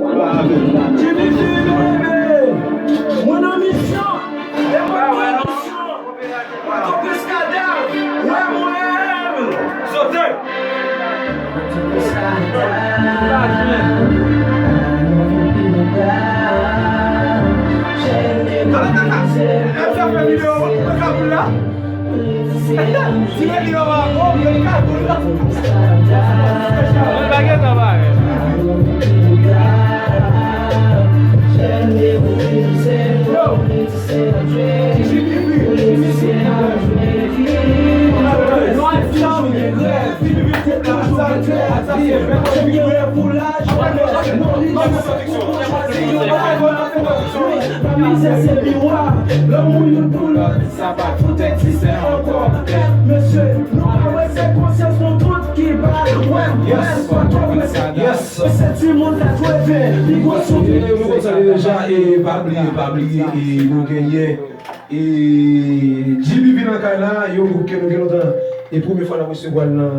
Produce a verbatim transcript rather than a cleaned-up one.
Jimmy Philippe, mwen nan misyon, e mwen nan misyon. Pòtoprens kadav, wè mwen. Sote. Pòtoprens kadav. Talè kaka, m ap fè videyo, mwen ka boul la. Ti nèg yo a bon, yo ka boul la. Mwen pa gentan pare. Yo. Sa pa fout egziste ankò. Mesye, nou pa wè se konsyans nou tout ki ba. Yes. Yes. Se timoun k ap leve, pi gwo soufri. E nou konn sa deja, e pa bliye, pa bliye, e nou genyen, e G B V nan kay la, yon gwoup ke nou gen lontan, e premye fwa n ap resevwa l nan